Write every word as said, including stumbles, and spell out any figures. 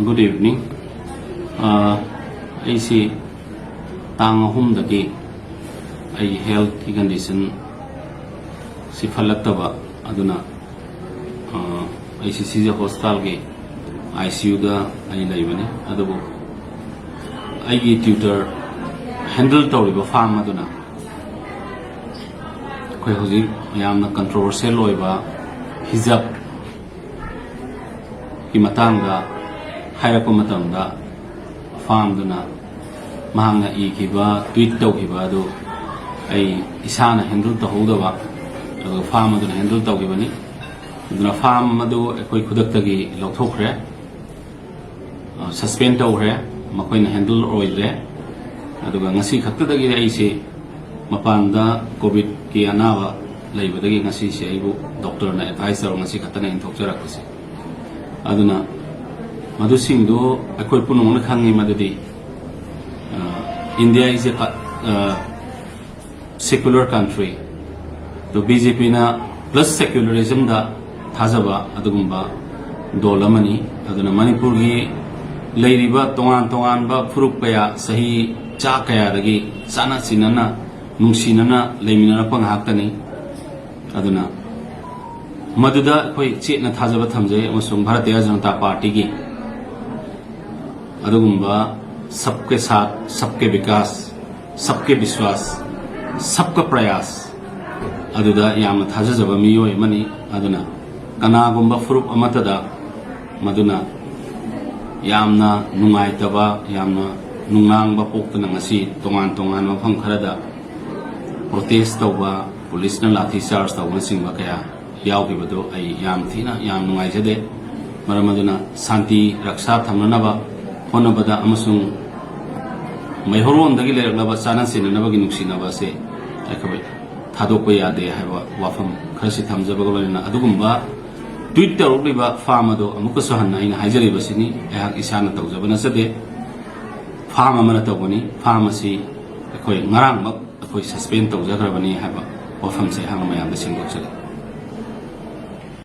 Good evening. ꯑ, ꯑꯩꯁꯤ ꯇꯥꯡ ꯑꯍꯨꯝꯗꯒꯤ ꯑꯩꯒꯤ healthꯀꯤ condition ꯁꯤ ꯐꯠꯂꯛꯇꯕ, ꯑꯗꯨꯅ, ꯑ, ꯑꯩꯁꯤ ꯁꯤꯖ hospitalꯒꯤ ICUꯗ ꯑꯩ ꯂꯩꯕꯅꯤ꯫ ꯑꯗꯨꯕꯨ ꯑꯩꯒꯤ tutor handle ꯇꯧꯔꯤꯕ firm ꯑꯗꯨꯅ ꯑꯩꯈꯣꯏ ꯍꯧꯖꯤꯛ ꯌꯥꯝꯅ controversial ꯑꯣꯏꯕ hijab ꯀꯤ ꯃꯇꯥꯡꯗ ꯍꯥꯏꯔꯛꯄ ꯃꯇꯝꯗ, firmꯗꯨꯅ ꯃꯍꯥꯛꯅ ꯏꯈꯤꯕ, tweet ꯇꯧꯈꯤꯕ ꯑꯗꯨ ꯑꯩ ꯏꯁꯥꯅ handle ꯇꯧꯍꯧꯗꯕ, ꯑꯗꯨꯒ firm ꯑꯗꯨꯅ handle ꯇꯧꯈꯤꯕꯅꯤ꯫ ꯑꯗꯨꯅ firm ꯑꯗꯨ ꯑꯩꯈꯣꯏ ꯈꯨꯗꯛꯇꯒꯤ ꯂꯧꯊꯣꯛꯈ꯭ꯔꯦ, suspend ꯇꯧꯈ꯭ꯔꯦ, ꯃꯈꯣꯏꯅ handle ꯑꯣꯏꯗ꯭ꯔꯦ꯫ ꯑꯗꯨꯒ ꯉꯁꯤ ꯈꯛꯇꯗꯒꯤ ꯑꯩꯁꯦ ꯃꯄꯥꯟꯗ COVIDꯀꯤ ꯑꯅꯥꯕ ꯂꯩꯕꯗꯒꯤ ꯉꯁꯤꯁꯦ ꯑꯩꯕꯨ doctorꯅ advice ꯇꯧꯔ ꯉꯁꯤ ꯈꯛꯇꯅ ꯑꯩꯅ ꯊꯣꯛꯆꯔꯛꯄꯁꯦ꯫ ꯑꯗꯨꯅ ꯃꯗꯨꯁꯤꯡꯗꯨ ꯑꯩꯈꯣꯏ ꯄꯨꯝꯅꯃꯛꯅ ꯈꯪꯉꯤ ꯃꯗꯨꯗꯤ, ꯑ, India is a, ꯑ, secular country꯫ ꯑꯗꯣ BJPꯅ plus secularismꯗ ꯊꯥꯖꯕ ꯑꯗꯨꯒꯨꯝꯕ ꯗꯣꯜ ꯑꯃꯅꯤ꯫ ꯑꯗꯨꯅ ꯃꯅꯤꯄꯨꯔꯒꯤ ꯂꯩꯔꯤꯕ ꯇꯣꯉꯥꯟ ꯇꯣꯉꯥꯟꯕ ꯐꯨꯔꯨꯞ ꯀꯌꯥ, ꯆꯍꯤ ꯆꯥ ꯀꯌꯥꯗꯒꯤ ꯆꯥꯟꯅ ꯆꯤꯟꯅꯅ, ꯅꯨꯡꯁꯤꯅꯅ ꯂꯩꯃꯤꯟꯅꯔꯛꯄ ꯉꯥꯛꯇꯅꯤ꯫ ꯑꯗꯨꯅ ꯃꯗꯨꯗ ꯑꯩꯈꯣꯏ ꯆꯦꯠꯅ ꯊꯥꯖꯕ ꯊꯝꯖꯩ, ꯑꯃꯁꯨꯡ ꯚꯥꯔꯇꯤꯌ ꯖꯅꯇꯥ ꯄꯥꯔꯇꯤꯒꯤ ꯑꯗꯨꯒꯨꯝꯕ सबके साथ, सबके विकास, सबके विश्वास, सबका प्रयास ꯑꯗꯨꯗ ꯌꯥꯝꯅ ꯊꯥꯖꯖꯕ ꯃꯤꯑꯣꯏ ꯑꯃꯅꯤ꯫ ꯑꯗꯨꯅ ꯀꯅꯥꯒꯨꯝꯕ ꯐꯨꯔꯨꯞ ꯑꯃꯠꯇꯗ ꯃꯗꯨꯅ ꯌꯥꯝꯅ ꯅꯨꯡꯉꯥꯏꯇꯕ, ꯌꯥꯝꯅ ꯅꯨꯡꯅꯥꯡꯕ ꯄꯣꯛꯇꯨꯅ ꯉꯁꯤ ꯇꯣꯉꯥꯟ ꯇꯣꯉꯥꯟꯕ ꯃꯐꯝ ꯈꯔꯗ protest ꯇꯧꯕ, ꯄꯨꯂꯤꯁꯅ ꯂꯥꯊꯤ ꯆꯥꯔꯖ ꯇꯧꯕꯅꯆꯤꯡꯕ ꯀꯌꯥ ꯌꯥꯎꯈꯤꯕꯗꯨ ꯑꯩ ꯌꯥꯝ ꯊꯤꯅ ꯌꯥꯝ ꯅꯨꯡꯉꯥꯏꯖꯗꯦ꯫ ꯃꯔꯝ ꯑꯗꯨꯅ ꯁꯥꯟꯇꯤ ꯔꯛꯁꯥ ꯊꯝꯅꯅꯕ ꯍꯣꯠꯅꯕꯗ ꯑꯃꯁꯨꯡ ꯃꯩꯍꯧꯔꯣꯟꯗꯒꯤ ꯂꯩꯔꯛꯂꯕ ꯆꯥꯟꯅ ꯆꯦꯟꯅꯅꯕꯒꯤ ꯅꯨꯡꯁꯤꯅꯕ ꯑꯁꯤ ꯑꯩꯈꯣꯏ ꯊꯥꯗꯣꯛꯄ ꯌꯥꯗꯦ ꯍꯥꯏꯕ ꯋꯥꯐꯝ ꯈꯔꯁꯤ ꯊꯝꯖꯕꯒ ꯂꯣꯏꯅꯅ ꯑꯗꯨꯒꯨꯝꯕ tweet ꯇꯧꯔꯛꯂꯤꯕ firm ꯑꯗꯨ ꯑꯃꯨꯛꯀꯁꯨ ꯍꯟꯅ ꯑꯩꯅ ꯍꯥꯏꯖꯔꯤꯕꯁꯤꯅꯤ, ꯑꯩꯍꯥꯛ ꯏꯁꯥꯅ ꯇꯧꯖꯕ ꯅꯠꯆꯗꯦ꯫ Firm ꯑꯃꯅ ꯇꯧꯕꯅꯤ꯫ Firm ꯑꯁꯤ ꯑꯩꯈꯣꯏ ꯉꯔꯥꯡꯃꯛ ꯑꯩꯈꯣꯏ suspend ꯇꯧꯖꯈ꯭ꯔꯕꯅꯤ ꯍꯥꯏꯕ ꯋꯥꯐꯝꯁꯦ ꯑꯩꯍꯥꯛꯅ ꯃꯌꯥꯝꯗ ꯁꯦꯡꯗꯣꯛꯆꯔꯤ꯫